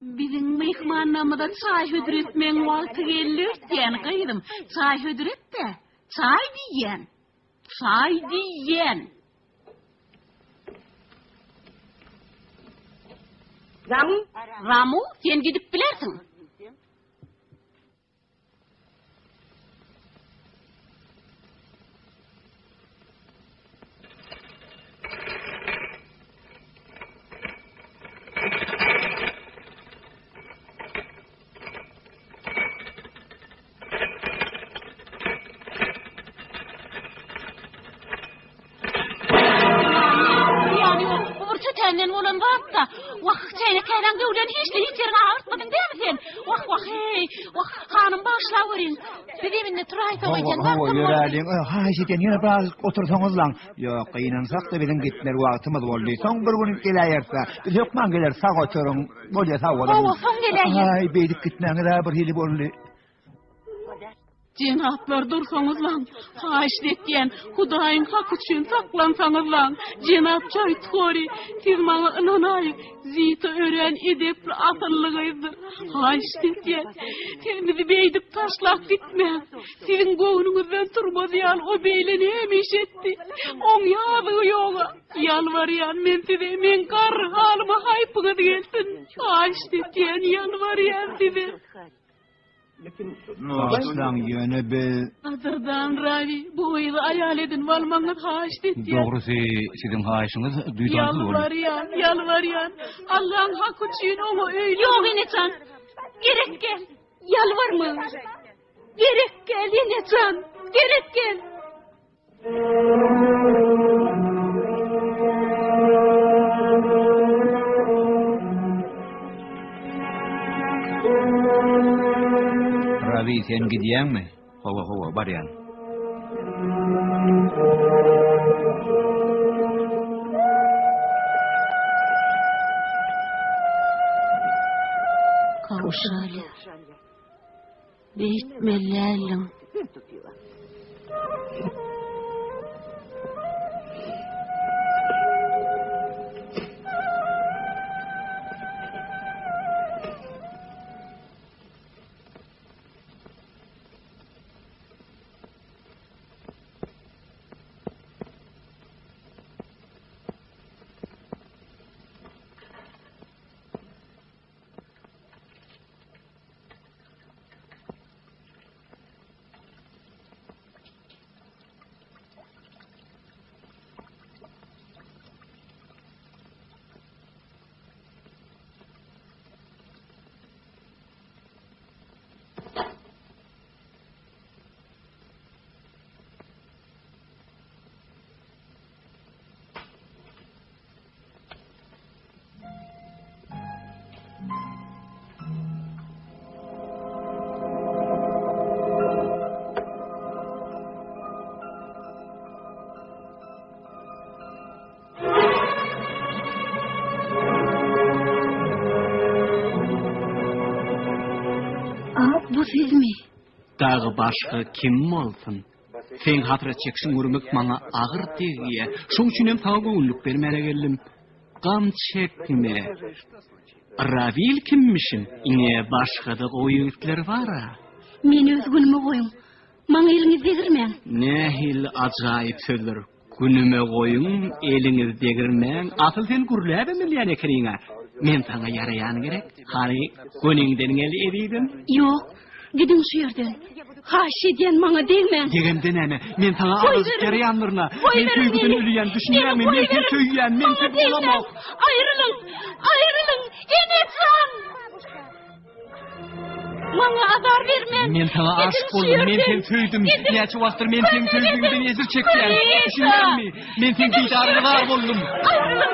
Biziň myhmanlarymyza çaý hödür etmegiň wagty geldi öýtýän, gyzym. Çaý hödür et-de. Çaý diýýän. Çaý diýýän. Ramu? Ramu, sen gidip bilersiň. Ýany ýok, bu bir tötänden bolan zat-da. Wah, çäýnek-käsäň döwlen hiç-de hiç ýeriňi agyrtmadyň dämi sen? Wah, wah, heý, wah, hanym bagyşlaweriň. Biz indi turaýsak Hawa, öýdýän hawa, wagtym boldy. ýöräliň. Ö, Haýyş edýän, ýene biraz otursaňyzlaň. Ýok, gynansak-da biziň gitmeli wagtymyz boldy. Soň bir gün geläýeris-dä. Biz hökman geleris, sag oturyň. Bolýa, sag boluň. Hawa, soň geläýeris. Aý, beýdip gitmäňiz-ä bir hili boldy. Jenaplar dursaňyzlaň, haýyşt etýän, Hudaýyň haky üçin saklansaňyzlaň. Jenap Çaýthori, siz maňa ynanaýyň, Zita örän edepli, asylly gyzdyr. Haýyşt etýän, siz bizi beýdip taşlap gitmäň. Siziň göwnüňizden turmaz ýaly o beýle näme iş etdi? Oň ýazygy ýog-a. Ýalbarýan men size, meň garry halyma haýpyňyz gelsin. Haýyşt etýän, ýalbarýan size. Bagyşlaň, ýöne biz... Gadyrdan Rawi, bu gyzy aýal edinip almagyňyzy haýyşt etýän. Dogrusy, siziň haýyşyňyz duýdansyz boldy. Ýalbarýan, ýalbarýan, Allaň haky üçin oňa öýleniň. Ýok, enejan, gerek gel, ýalbarma. Gerek gel, enejan, gerek gel. Rabi sen gidýäňmi? Hawa, hawa, barýan. Kawşalýar. Beýtmeli däldiň. Bu sizmi? Dagy başga kim bolsun? Seň hasrat çekişiň görmek maňa agyr degýä. Şoň üçinem saňa göwünlik bermäne geldim. Gam çekme. Rawil kimmişin? Ine başga-da gowy ýigitler bar-a. Meni öz günüme goýuň. Maňa eliňizi degirmäň. Nähili ajaýyp sözler. Günüme goýuň, eliňizi degirmäň. Asyl sen gürläbem bilýän ekeniň-ä. Men saňa ýaraýan gerek. Hany, göniňden gel, ezizim. Ýok, gidiň şu ýerden. Haýyş edýän, maňa degmäň. Degemde näme? Men saňa azajyk ýaraýandyryn-a. Men söýgüden ölýän, düşünýäňmi? Men seni söýýän, mensiz bolamok. Aýrylyň! Aýrylyň! Enejan! Maňa azar bermäň. Men saňa aşyk boldum, men seni söýdüm. Näçe wagtdyr men seň söýgüňden ejir çekýän. Düşünýäňmi? Men seň didaryňa zar boldum. Aýrylyň!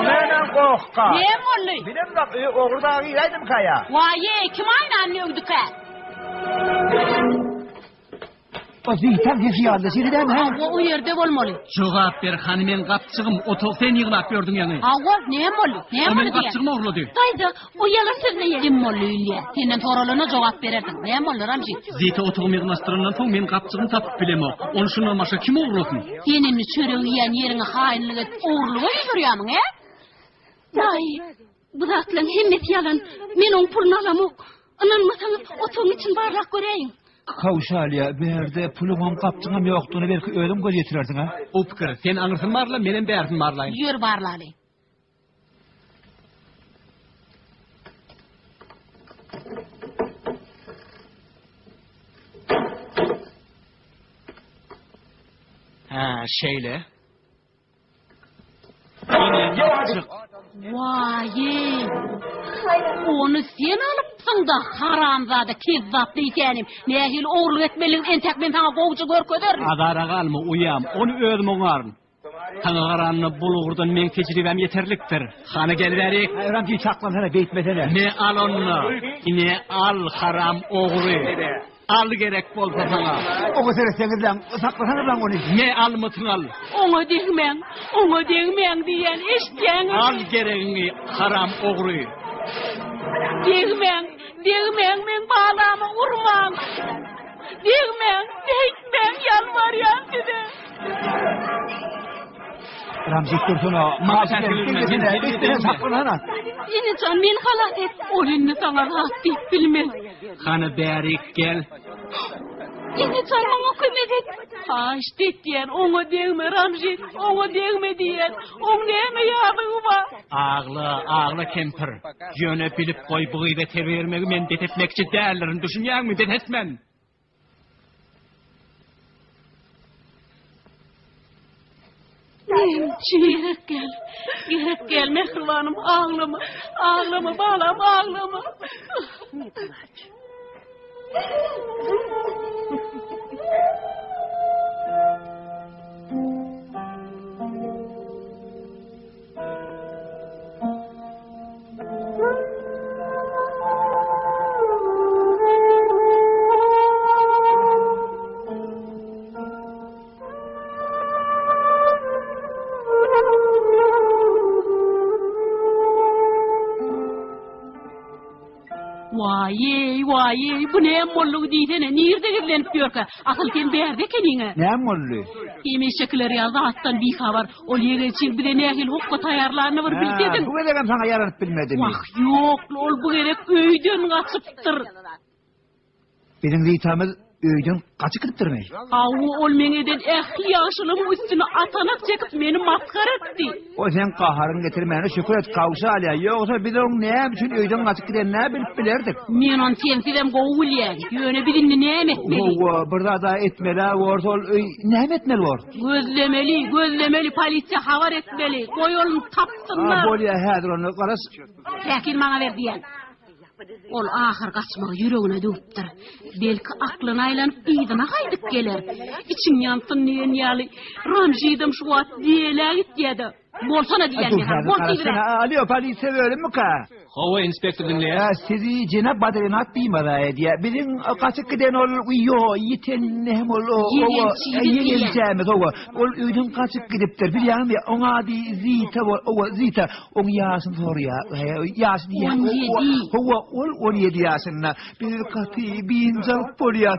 Näme gohka? Näme boldy? Bilemok, ogry dagy giräýdimkä ýa? Waý-eý, kim aýnany döwdükä? O Zitaň sesi ýaly şeýle dälmi, hä? Hawa, o ýerde bolmaly. Jogap ber, hany meň gapjygym, otag sen ýygnap ýördüň ýaňy. Hawa, näme boldy? O Näme meň boldy diýýän? gapjygymy ogurlady. Daýza, o ýalan sözleýär. Kim boldy Ülýä? Senden soralanda jogap berersiň. Näme boldy, Ramji? Zita otagymy ýygnaşdyrandan soň men gapjygymy tapyp bilemok. Ony şundan başga kim ogurlasyn? Sen indi çöregi iýen ýeriňe haýynlyk edip, ogurlyga ýüz urýarmyň, hä? Daýy, bu zatlaryň hemmesi ýalan. Men oň puluny alamok. Ynanmasaňyz, otagyň içini barlap göräýiň. Kawşalýa, bärde puluňam, gapjyňam ýokdugyna belki özüň göz ýetirersiň, a? O pikir, sen aňyrsyny barla, menem bärsini barlaýyn. Ýör barlaly. Hä, şeýle. Ine, gapjyk. Waý-eý! Ony sen alypsyň-da, haramzada, kezzap diýsänim. Nähili ogurlyk etmelidigini entäk men saňa gowuja görkezerin. Azara galma, uýam, ony özüm oňaryn. Saňa garanda bul ugurdan meň tejribäm ýeterlikdir. Hany gel bärik. Ramji saklansana, beýtmesene. Me al onda. Ine al, haram ogry. Al gerek bolsa saňa. Oňa seretseňizläň, saklasaňyzlaň ony. Me almytyň al. Oňa degmäň, oňa degmäň diýýän, eşitýäňizmi? Al geregiňi, haram ogry. Degmäň, degmäň meň balama urmaň. Degmäň, beýtmäň, ýalbarýan size. Ramzit dursana. Maňa päsgel berme, men seni ederin. Saklasana. Enejan, meni halas et. Ol indi saňa zat diýip bilmez. Hany bärik gel. Enejan, maňa kömek et. Haýyşt etýän, oňa degme, Ramzit, oňa degme diýýän. Oň näme ýazygy bar? Agla, agla kempir. Ýöne bilip goý, bu gyza terbiýe bermegi men bes etmekçi däldirin, düşünýäňmi, bes etmen. Gerek gel. Gerek gel mähribanym aglama. Aglama balam aglama. Waý-eý, waý-eý, bu näme boldugy diýsene, nirde gizlenip ýörkä? Asyl sen bärde ekeniň-ä. Näme boldy? Hemişekiler ýaly zatdan bihabar. Ol ýegençiň bize nähili hokga taýýarlanyny bir bilsediň. Bu gezegem saňa ýaranyp bilmedimi? Wah, ýok, ol bu gezek öýden gaçypdyr. Biziň Zitamyz öýden gaçyp gidipdirmi? Hawa, ol meň eden ähli ýagşylygymyň üstüne atanak çekip, meni masgara etdi. O seň gaharyňy getirmäne şükür et, Kawşa alýa. Ýogsa biz oň näme üçin öýden gaçyp gidenini-ä bilip bilerdik. Men ony sensizem gowy bilýän. Ýöne biz indi näme etmeli? Hawa, bir zad-a etmel-ä borsa ol öý näme etmeli bor? Gözlemeli, gözlemeli, polisiýa habar etmeli. Goý ony tapsynlar. A, bolýa, häzir onda garaş. Täkin maňa ber diýýän. Ol ahyr gaçmagy ýüregine düwüpdir. Belki aklyna aýlanyp yzyna gaýdyp geler. Içiň ýansyn diýen ýaly, Ramjidem şu wagt delä gitýä-de. Bolsana diýýän men saňa, bol tizräk. Alýo, polisiýa bölümmika? Hawa, inspektor diňleýär. Ä, sizi jenap Badrenat bimaza edýär. Biziň gaçyp giden ol, ýo, ýiten näme ol, o, ýegençämiz, hawa. Ol öýden gaçyp gidipdir. Bilýäňmi, oň ady Zita, hawa, Zita. Oň ýaşyny soraýar. Ýaşy diýýär. 17. Hawa, ol 17 ýaşynda. Biz gaty biynjalyk bolýar.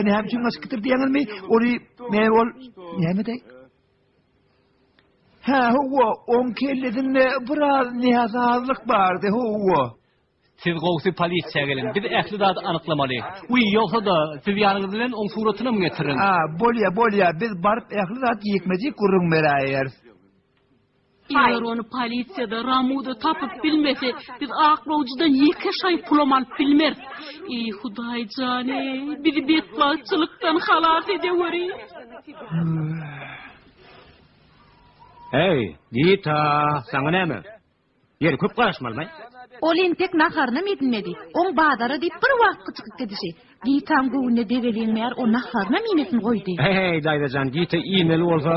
Näme üçin gaçyp gitdir diýýäňizmi? Ony, näme ol, näme diý? Hä, hawa, oň kellesinde biraz näsazlyk bardy, hawa. Siz gowsy polisiýa geliň. Biz ähli zady anyklamaly. Wiý, ýogsa-da, siz ýanyňyz bilen oň suratynam getiriň. A, bolýa, bolýa, biz baryp ähli zat jikme-jik gürrüň beräýeris. Eger ony polisiýada, Ramuda tapyp bilmese, biz aklawjydan ýeke şaý pulam alyp bilmeris. Eý, Hudaý jan, eý, bizi betbagtçylykdan halas edeweri. Eý, Dita, saňa näme? Ýeri köp garaşmalymy? Ol entek naharynam edinmedi. Oň bazara diýip bir wagtky çykyp gidişi. Gitaň göwnüne degeliň bäri o naharynam iýmesini goýdy. Heý, daýza jan, Gita iýmeli bolsa,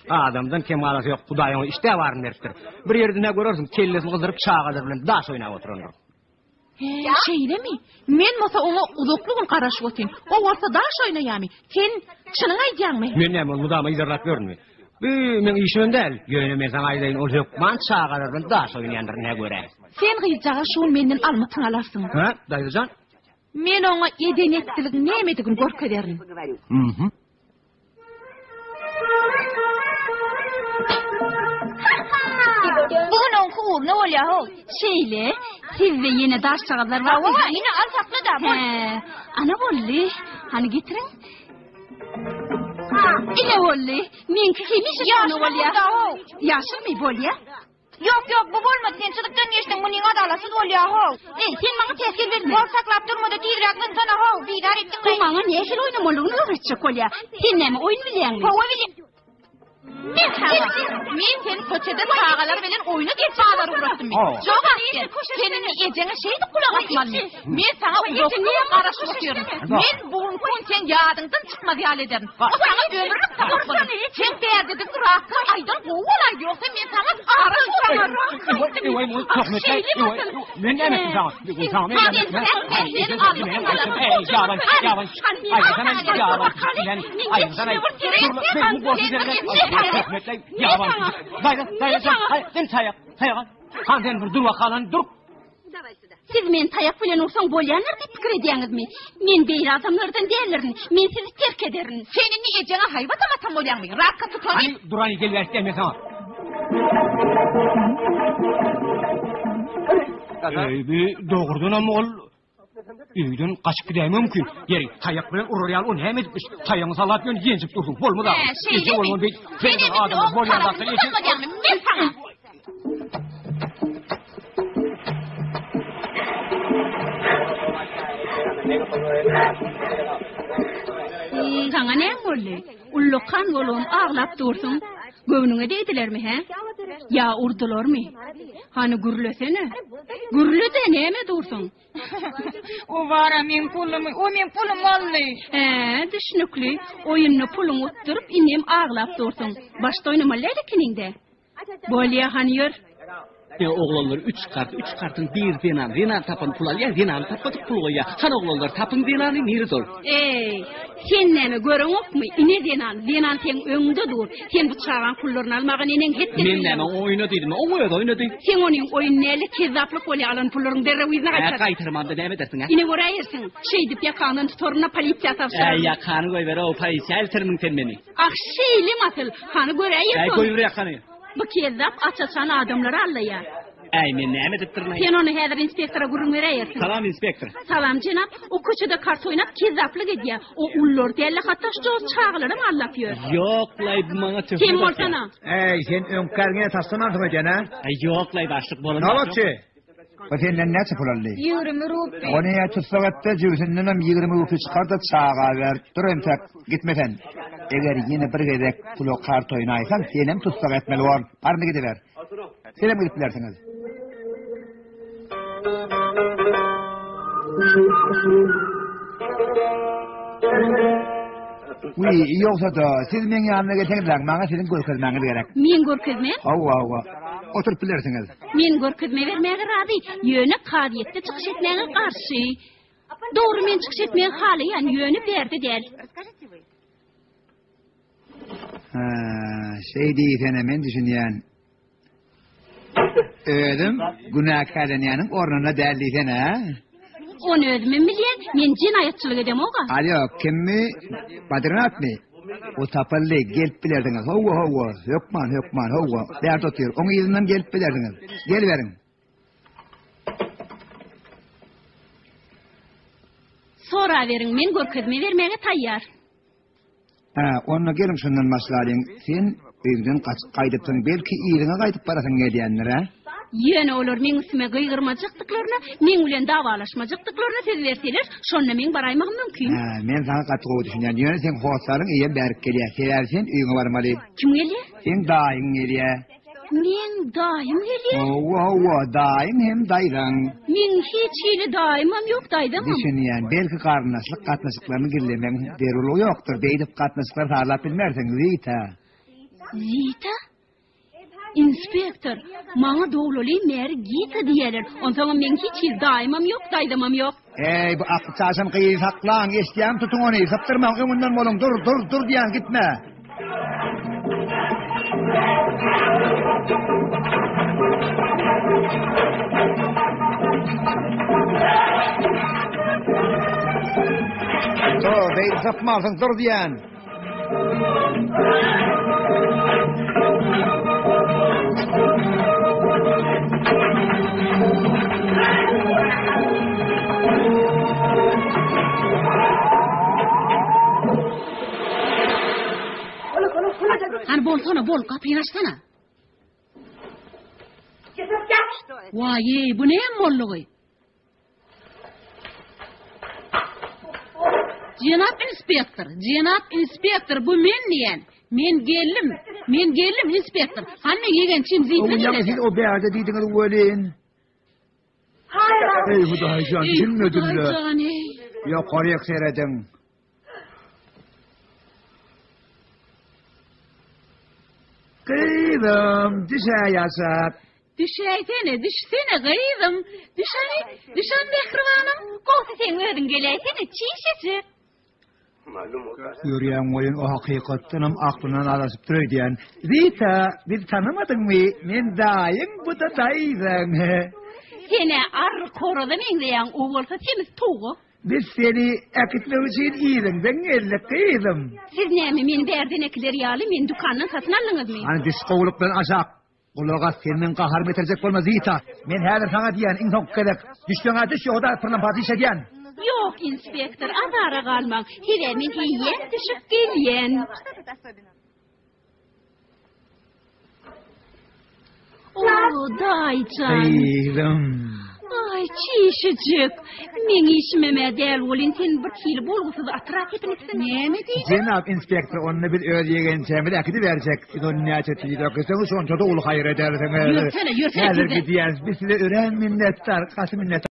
adamdan kem galasy ýok. Hudaý oňa işdä baryny beripdir. Bir ýerde-nä görersiň, kellesini gyzdyryp çagalar bilen daş oýnap oturandyr. He, şeýlemi? Men bolsa oňa uzakly gün garaşyp otyryn. O bolsa daş oýnaýarmy? Sen çynyňy aýdýaňmy? Men näme ony mydama yzarlap ýörünmi? Bu meň işimem däl. Ýöne men saňa aýdaýyn, ol hökman çagalar bilen daş oýnaýandyr nä görä. Sen gyzjagaz şu gün menden almytyňy alarsyň. Hä, daýza jan? Men oňa eden-etdiligiň nämedigini görkezerin. Mhm. Bu gün oňky ugruna bolýar how. Şeýle, sizde ýene daşjagazlar bar. Hawa, ine al sakla-da. Hä, ana boldy. Hany getiriň. Ine boldy. Meňki hemişe şonda bolýar. Ýaşylmy bolýar? Ýok, ýok, bu bolmady. Sen çyzykdan geçdiň, munyň adalatsyz bolýar how. Eý, sen maňa päsgel berme. Bol saklap durma-da, tizräk zyňsana how. Bizar etdiň. Bu maňa nähili oýnamalygyny öwretjek bolýar. Sen näme oýun bilýäňmi? Hawa bilýän. Merhaba. Men seni köçede çagalar bilen oýna diýip bazara ugratdym. Jogap ber. Sen indi ejeňe şeýdip gulak asmalymy? Men saňa uzakly gün garaşyp otyryn. Men bu günki gün seň ýadyňdan çykmaz ýaly ederin. Bu saňa ömürlik sapak bolar. Sen bärdedigin Rakka aýdan gowy bolaýdy, ýogsa men saňa garaşyp Men näme etdim saňa? Saňa men Han sen bir dur bakalım dur. Siz meni taýak bilen ursaň bolýandyr diýip pikir edýäňizmi? Men beýle adamlardan däldirin. Men sizi terk ederin. Sen indi ejeňe haýbatam atan bolýaňmy? Rakka tut ony. Hany durany gel bäri men saňa. Eý, bu dogrudanam ol öýden gaçyp gidäýmegi mümkin. Ýeri, taýak bilen urar ýaly o näme edipmiş? Taýagyňy sallap ýöne ýenjip dursuň. Bolmaz Hä, aga. şeýlemi? Eje bolman beýt. Sen indi Adam oň bolýan tarapyny zatlar eje. tutan bolýaňmy? Men saňa. Saňa näme boldy? Ullakan bolubam aglap dursuň. Göwnüňe degdilermi, hä? Ýa urdularmy? Hany gürlesene. Gürle-de näme dursuň? O bara meň pulumy, o meň pulumy aldy. Hä, düşnükli. Oýunda puluňy utduryp, indem aglap dursuň. Başda oýnamaly däl ekeniň-dä. Bolýa, hany ýör. E, oglanlar üç kart, üç kartyň biri zenan. Zenan tapan pul alýar, zenany tapmadyk pul goýýar. Hany oglanlar, tapyň zenany, nirede ol? Eý, sen näme göreňokmy? Ine zenan, zenan seň öňüňde dur. Sen bu çagaň pullaryny almaga neneň het Men näme oýna diýdim, oň özi oýnady. Seň onuň oýun näle kezzaplyk bolýar, alan pullaryň derrew yzyna Hä, gaýtar. gaýtarmamda näme edersiň, hä? Ine göräýersiň. Şeýdip ýakaňdan tutaryn-da polisiýa Äý, tabşyraryn. ýakany goýber-ow, polisiýa eltermiň sen meni. Ah, şeýle masyl. Hany göräýer Äý, soň. goýber ýakany. Bu kezzap aç-açan adamlary aldaýar. Äý, men näme edipdirin-aý? Sen ony häzir inspektora gürrüň beräýersiň. Salam, inspektor. Salam, jenap. O köçede kart oýnap, kezzaplyk edýär. O ulular däl-de, hatda şujagaz çagalaram aldap ýör. Ýok-laý, bu maňa töhmet Sem atýar. bolsana. Äý, sen öňki ärgiňe taşlamansyň öýdýän, hä? Äý, ýok-laý, başlyk, bolan zat ýok. Nobatçy! O senden näçe pul aldy? 20 rubl. Ony ýa tussag et-de, jübüsindenem 20 rubl çykar-da çaga ber. Dur entek, gitme sen. Eger ýene bir gezek pula kart oýnaýsaň, senem tussag etmeli borun. Bar indi gidiber. Sizem gidip bilersiňiz. Wiý, ýogsa-da, siz meň ýanyma gelseňizläň, maňa siziň görkezmäňiz gerek. Meň görkezmem? Hawa, hawa. Oturyp bilersiňiz. Men görkezme bermäge razy, ýöne kazyýetde çykyş etmäge garşy. Dogry, men çykyş etmegi halaýan, ýöne bärde däl. Hä, şeý diýsene, men düşünýän. Özüm günäkärlenýäniň ornunda däl diýsene, hä? Ony özümem bilýän, men jenaýatçylyk edemog-a. Alýo, kimmi? Badyrnatmy? O tapyldy, gelip bilersiňiz. Hawa, hawa, hökman, hökman, hawa. Bärde otyr, oň yzyndan gelip bilersiňiz. Geliberiň. Soraberiň, men görkezme bermäge taýýar. Hä, onda geliň şundan başlalyň. Sen öýüňden gaçyp gaýdypsyň, belki yzyňa gaýdyp barasyň gelýändir, hä? Ýöne olar meň üstüme gygyrmajakdyklaryna, meň bilen dawalaşmajakdyklaryna söz berseler, şonda meň baraýmagym mümkin. Hä, men saňa gaty gowy düşünýän. Ýöne seň hossaryň eýýäm bärik gelýär. Sebäbi sen öýüňe barmaly. Kim gelýär? Seň daýyň gelýär. Meň daýym gelýär? Hawa, hawa, daýyň hem daýzaň. Meň hiç hili daýymam ýok, daýzamam. Düşünýän, belki garyndaşlyk gatnaşyklaryny gizlemegiň zerurlygy ýokdur. Beýdip gatnaşyklary sazlap bilmersiň, Zita. Zita? Inspektor, maňa doglaly bäri Gita diýýärler. Onsoňam meň hiç hili daýymam ýok, daýzamam ýok. Eý, bu akly çaşan gyzy saklaň, eşidýäňmi, tutuň ony, sypdyrmaň, öňünden boluň, dur, dur, dur diýýän, gitme. Dur, beýle sypmarsyň, dur diýýän. Hany bolsana, bol, gapyny açsana. Waý, bu näme boldugy? Jenap inspektor, jenap inspektor, bu men diýen. Men geldim, men geldim inspektor. Hany meň ýegençim Zita nirede? Siz o bärde diýdiňiz welin. Eý Hudaýjan, düşünmedim-le. Ýokaryk serediň. Gyzym, düşäýaşak. Düşäýsene, düşsene gyzym. Düş hany, düş hany mähribanym. Gowsy seň özüň geläýsene, çişejik. Görýäň welin o hakykatdanam aklyndan azaşypdyr öýdýän. Zita, bizi tanamadyňmy? Men daýyň, bu-da daýzaň. Sen-ä arryk horaza meňzeýäň, o bolsa semiz towuga. Biz seni äkitmek üçin yzyňdan geldik, gyzym. Siz näme, meni bärden äkider ýaly, meni dükandan satyn aldyňyzmy? Hany düş gowulyk bilen aşak. Gulak as, sen meň gaharymy getirjek bolma, Zita. Men häzir saňa diýýän, iň soňky gezek. Düşseň-ä düş, ýogsa-da pyrlampaç iş edýän. Ýok, inspektor, azara galmaň. Sebäbi men eýýäm düşüp gelýän. O, daýyjan. Gyzym. Aý, çişijik. Meň işimem-ä däl welin, sen bir hili bolgusyz atyrak edinipsiň. Näme diýdiň? Jenap inspektor, onda biz öz ýegençämizi äkidiberjek. Siz ony näçe tiz äkitseňiz, şonça-da uly haýyr edersiňiz. Ýörsene, ýörsene Häzir tizden. gidýäris. Biz size örän minnetdar, gaty minnetdar.